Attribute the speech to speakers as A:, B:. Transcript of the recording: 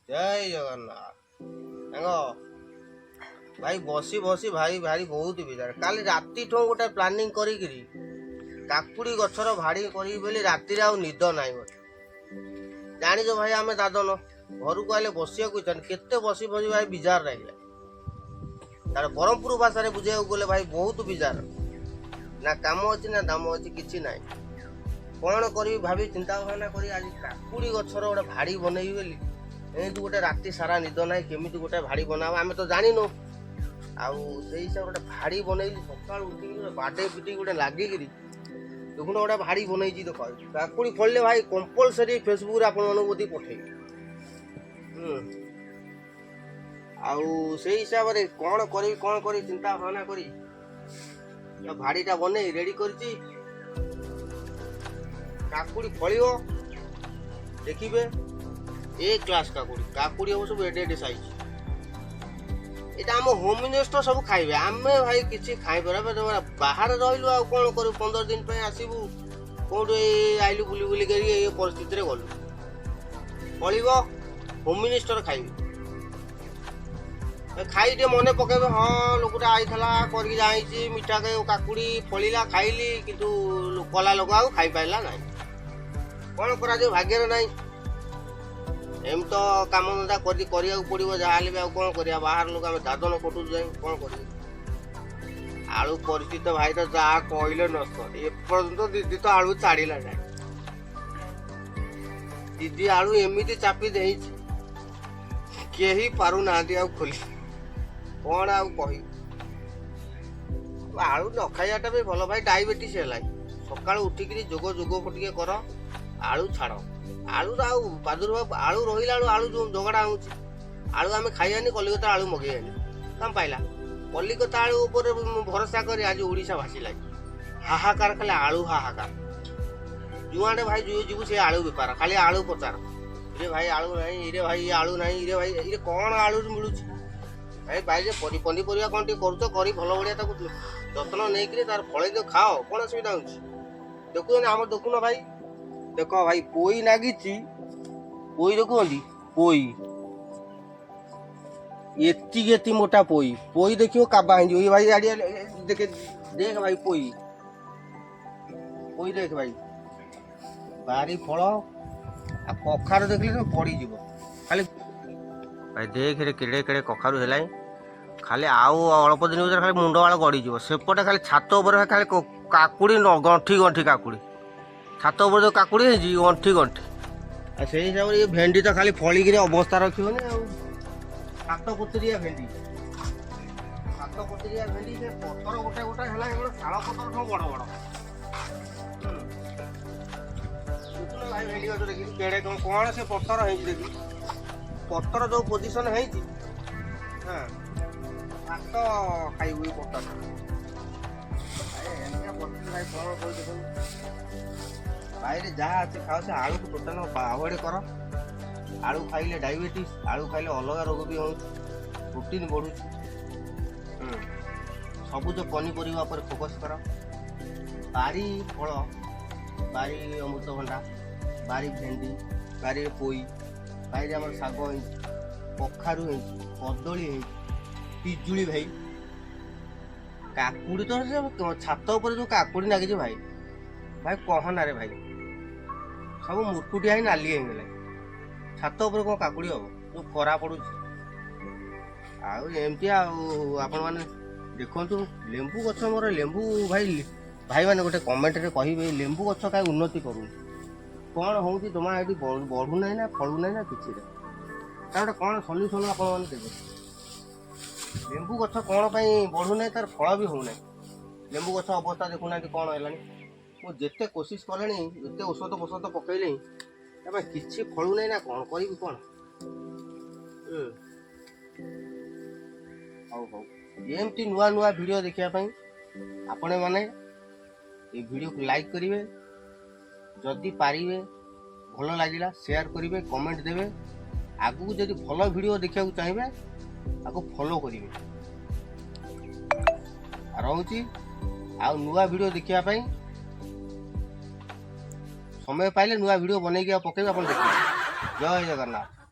A: ଜୟ ଜଗନ୍ନାଥ। ସାଙ୍ଗ ଭାଇ, ବସି ବସି ଭାଇ ଭାରି ବହୁତ ବିଜାର। କାଲି ରାତିଠୁ ଗୋଟେ ପ୍ଲାନିଂ କରିକିରି କାକୁଡ଼ି ଗଛର ଭାଡ଼ି କରିବି ବୋଲି ରାତିରେ ଆଉ ନିଦ ନାହିଁ ମୋତେ। ଜାଣିଛ ଭାଇ, ଆମେ ଦାଦନ, ଘରକୁ ଆଇଲେ ବସିବାକୁ ଇଚ୍ଛା ନାହିଁ। କେତେ ବସି ବସି ଭାଇ ବିଜାର ଲାଗିଲା। ତାର ବ୍ରହ୍ମପୁର ଭାଷାରେ ବୁଝେଇବାକୁ ଗଲେ ଭାଇ ବହୁତ ବିଜାର। ନା କାମ ଅଛି ନା ଦାମ ଅଛି, କିଛି ନାହିଁ। କ'ଣ କରିବି ଭାବି ଚିନ୍ତା ଭାବନା କରି ଆଜି କାକୁଡ଼ି ଗଛର ଗୋଟେ ଭାଡ଼ି ବନେଇବି ବୋଲି ଏମିତି ଗୋଟେ ରାତି ସାରା ନିଦ ନାହିଁ। କେମିତି ଗୋଟେ ଭାଡ଼ି ବନାବ ଆମେ ତ ଜାଣିନୁ। ଆଉ ସେଇ ହିସାବରେ ଗୋଟେ ଭାଡ଼ି ବନେଇଲି। ସକାଳୁ ଉଠିକି ଗୋଟେ ବାଡ଼େଇ ପିଟିକି ଗୋଟେ ଲାଗିକିରି ଦେଖୁନ, ଗୋଟେ ଭାଡ଼ି ବନେଇଛି। ଦେଖ, କାକୁଡ଼ି ଫଳିଲେ ଭାଇ କମ୍ପଲସରି ଫେସବୁକରେ ଆପଣମାନଙ୍କୁ ବୋଧେ ପଠେଇବି। ଆଉ ସେଇ ହିସାବରେ କ'ଣ କରିବି କ'ଣ କରିବି ଚିନ୍ତା ଭାବନା କରି ଏ ଭାଡ଼ିଟା ବନେଇ ରେଡ଼ି କରିଛି। କାକୁଡ଼ି ଫଳିବ, ଦେଖିବେ, ଏ କ୍ଲାସ୍ କାକୁଡ଼ି। କାକୁଡ଼ି ହବ ସବୁ ଏଡ଼େ ଏଡ଼େ ସାଇଜ୍। ଏଇଟା ଆମ ହୋମ୍ ମିନିଷ୍ଟର ସବୁ ଖାଇବେ। ଆମେ ଭାଇ କିଛି ଖାଇପାରିବା, ବାହାରେ ରହିଲୁ, ଆଉ କ'ଣ କରିବୁ? 15 ଦିନ ପାଇଁ ଆସିବୁ, କୋଉଠୁ ଏଇ ଆଇଲୁ, ବୁଲି ବୁଲି କରି ଏଇ ପରିସ୍ଥିତିରେ ଗଲୁ। ଫଳିବ, ହୋମ୍ ମିନିଷ୍ଟର ଖାଇବେ। ଏ ଖାଇ ଟିକେ ମନେ ପକେଇବେ, ହଁ, ଲୋକଟା ଆଇଥିଲା, କରିକି ଯାଇଛି, ମିଠା କାକୁଡ଼ି ଫଳିଲା, ଖାଇଲି, କିନ୍ତୁ କଲା ଲୋକ ଆଉ ଖାଇପାରିଲା ନାହିଁ। କ'ଣ କରାଯିବ, ଭାଗ୍ୟରେ ନାହିଁ। ଏମିତି ତ କାମ ଧନ୍ଦା କରି କରିବାକୁ ପଡ଼ିବ ଯାହାହେଲେ ବି। ଆଉ କ'ଣ କରିବା? ବାହାର ଲୋକ ଆମେ, ଦାଦନ ଖଟୁଛୁ ଯାଇ, କ'ଣ କରିବୁ? ଆଳୁ ପରିସ୍ଥିତି ତ ଭାଇ ତ ଯାହା କହିଲେ ନ ସରେ। ଏପର୍ଯ୍ୟନ୍ତ ଦିଦି ତ ଆଳୁ ଛାଡ଼ିଲା ନାହିଁ। ଦିଦି ଆଳୁ ଏମିତି ଚାପି ଦେଇଛି, କେହି ପାରୁନାହାନ୍ତି ଆଉ ଖୋଲି। କ'ଣ ଆଉ କହିବି? ଆଳୁ ନ ଖାଇବାଟା ବି ଭଲ ଭାଇ, ଡାଇବେଟିସ୍ ହେଲାଣି। ସକାଳୁ ଉଠିକିରି ଯୋଗ ଯୋଗ ଟିକେ କର, ଆଳୁ ଛାଡ଼। ଆଳୁର ଆଉ ପ୍ରାଦୁର୍ଭାବ, ଆଳୁ ରହିଲା ବେଳୁ ଆଳୁ ଯୋଉ ଝଗଡ଼ା ହେଉଛି। ଆଳୁ ଆମେ ଖାଇବାନି, କଲିକତା ଆଳୁ ମଗେଇବାନି। କଣ ପାଇଲା? କଲିକତା ଆଳୁ ଉପରେ ଭରସା କରି ଆଜି ଓଡ଼ିଶା ଭାସିଲାଣି। ହାହାକାର, ଖାଲି ଆଳୁ ହାହାକାର। ଯୁଆଡ଼େ ଭାଇ ଯିବୁ, ସେ ଆଳୁ ବେପାର, ଖାଲି ଆଳୁ ପଚାର। ଇରେ ଭାଇ, ଆଳୁ ନାହିଁ। ଇରେ ଭାଇ, ଆଳୁ ନାହିଁ। ଇରେ ଭାଇ, ଇରେ କ'ଣ ଆଳୁ ମିଳୁଛି? ଭାଇ ଭାଇ, ଯେ ପନିପରିବା କ'ଣ ଟିକେ କରୁଛ, କରି ଭଲ ବଢ଼ିଆ ତାକୁ ଯତ୍ନ ନେଇକିରି ତାର ଫଳେଇ ଦିଅ, ଖାଅ, କ'ଣ ଅସୁବିଧା ହେଉଛି? ଦେଖୁଛନ୍ତି ଆମର, ଦେଖୁନ ଭାଇ, ଦେଖ ଭାଇ, ପୋଇ ନାଗିଛି। ପୋଇ ଦେଖୁଛନ୍ତି, ପୋଇ ଏତିକି ଏତିକି ମୋଟା ପୋଇ। ପୋଇ ଦେଖିବ, କାବା ହେଇଯିବ। ଏଇ ଭାଇ, ଆଡିଆ ଦେଖେ, ଦେଖ ଭାଇ, ପୋଇ, ପୋଇ ଦେଖ ଭାଇ, ବାରି ଫଳ। ଆଉ କଖାରୁ ଦେଖିଲେ ତମେ ପଡ଼ିଯିବ ଖାଲି। ଭାଇ ଦେଖରେ, କେଡ଼େ କେଡ଼େ କଖାରୁ ହେଲାଣି। ଖାଲି ଆଉ ଅଳ୍ପ ଦିନ ଭିତରେ ଖାଲି ମୁଣ୍ଡ ବାଳ ଗଡ଼ିଯିବ। ସେପଟେ ଖାଲି ଛାତ ଉପରେ ଖାଲି କାକୁଡ଼ି, ଗଣ୍ଠି ଗଣ୍ଠି କାକୁଡ଼ି। ଛାତ ଉପରେ ଯୋଉ କାକୁଡ଼ି ହେଇଛି, ଗଣ୍ଠି ଗଣ୍ଠି। ଆଉ ସେଇ ହିସାବରେ ଇଏ ଭେଣ୍ଡି ତ ଖାଲି ଫଳିକିରି ଅବସ୍ଥା ରଖିବନି। ଆଉ 7 ପତ୍ରିଆ ଭେଣ୍ଡି, 7 ପତ୍ରିଆ ଭେଣ୍ଡି। ସେ ପତର ଗୋଟେ ଗୋଟେ ହେଲା ଏଗୁଡ଼ା ଶାଳ ପତର ସବୁ ବଡ଼ ବଡ଼। ଦେଖୁନ ଭାଇ, ଭେଣ୍ଡି ଗଛ ଦେଖିଲି କେଡ଼େ କ'ଣ କ'ଣ ସେ ପତର ହେଇଛି ଦେଖି। ପତର ଯୋଉ ପୋଜିସନ ହେଇଛି, ହଁ, ଭାତ ଖାଇବୁ ଏଇ ପତର। ଭାଇ, ଏମିତିଆ ପରିସ୍ଥିତି ଭାଇ, କ'ଣ କହୁଛି ଦେଖନ୍ତୁ। ବାଇରେ ଯାହା ଅଛି ଖାଅ, ସେ ଆଳୁକୁ ଟୋଟାଲ ଆଭଏଡ଼ କର। ଆଳୁ ଖାଇଲେ ଡାଇବେଟିସ୍, ଆଳୁ ଖାଇଲେ ଅଲଗା ରୋଗ ବି ହେଉଛି, ପ୍ରୋଟିନ୍ ବଢ଼ୁଛି। ସବୁଜ ପନିପରିବା ଉପରେ ଫୋକସ୍ କର। ବାରି ଫଳ, ବାରି ଅମୃତଭଣ୍ଡା, ବାରି ଭେଣ୍ଡି, ବାରିରେ ପୋଇ, ବାରିରେ ଆମର ଶାଗ ହେଇଛି, କଖାରୁ ହେଇଛି, କଦଳୀ ହେଇଛି, ପିଜୁଳି ଭାଇ, କାକୁଡ଼ି ତ ସେ ଛାତ ଉପରେ ଯୋଉ କାକୁଡ଼ି ନାଗିଛି ଭାଇ, ଭାଇ କହନା ରେ ଭାଇ, ସବୁ ମୁର୍କୁଟିଆ ହେଇ ନାଲି ହେଇଗଲାଣି। ଛାତ ଉପରେ କ'ଣ କାକୁଡ଼ି ହବ, ଯୋଉ ଖରା ପଡୁଛି? ଆଉ ଏମିତି ଆଉ ଆପଣମାନେ ଦେଖନ୍ତୁ ଲେମ୍ବୁ ଗଛ ମୋର। ଲେମ୍ବୁ ଭାଇ, ଭାଇମାନେ ଗୋଟେ କମେଣ୍ଟରେ କହିବେ, ଲେମ୍ବୁ ଗଛ କାହିଁ ଉନ୍ନତି କରୁନି? କ'ଣ ହେଉଛି ଜମା ଏଠି ବଢ଼ୁନାହିଁ ନା ଫଳୁନାହିଁ ନା କିଛି ନାହିଁ। ତାର ଗୋଟେ କ'ଣ ସଲ୍ୟୁସନ୍ ଆପଣମାନେ ଦେବେ? ଲେମ୍ବୁ ଗଛ କ'ଣ ପାଇଁ ବଢ଼ୁନାହିଁ, ତାର ଫଳ ବି ହେଉନାହିଁ? ଲେମ୍ବୁ ଗଛ ଅବସ୍ଥା ଦେଖୁନାହାନ୍ତି କ'ଣ ହେଲାଣି? ମୁଁ ଯେତେ କୋସିସ କଲିଣି, ଯେତେ ଔଷଧ ଫୋଷଧ ପକେଇଲିଣି, ତା ପାଇଁ କିଛି ଫଳୁନାହିଁ ନା। କ'ଣ କରିବି କ'ଣ? ହଉ ହଉ, ଏମିତି ନୂଆ ନୂଆ ଭିଡ଼ିଓ ଦେଖିବା ପାଇଁ ଆପଣମାନେ ଏ ଭିଡ଼ିଓକୁ ଲାଇକ୍ କରିବେ। ଯଦି ପାରିବେ, ଭଲ ଲାଗିଲା, ସେୟାର କରିବେ, କମେଣ୍ଟ ଦେବେ। ଆଗକୁ ଯଦି ଭଲ ଭିଡ଼ିଓ ଦେଖିବାକୁ ଚାହିଁବେ, ଆକୁ ଫଲୋ କରିବେ। ଆଉ ରହୁଛି। ଆଉ ନୂଆ ଭିଡ଼ିଓ ଦେଖିବା ପାଇଁ ସମୟ ପାଇଲେ ନୂଆ ଭିଡ଼ିଓ ବନେଇକି ଆଉ ପକେଇବେ, ଆପଣ ଦେଖିବେ। ଜୟ ଜଗନ୍ନାଥ।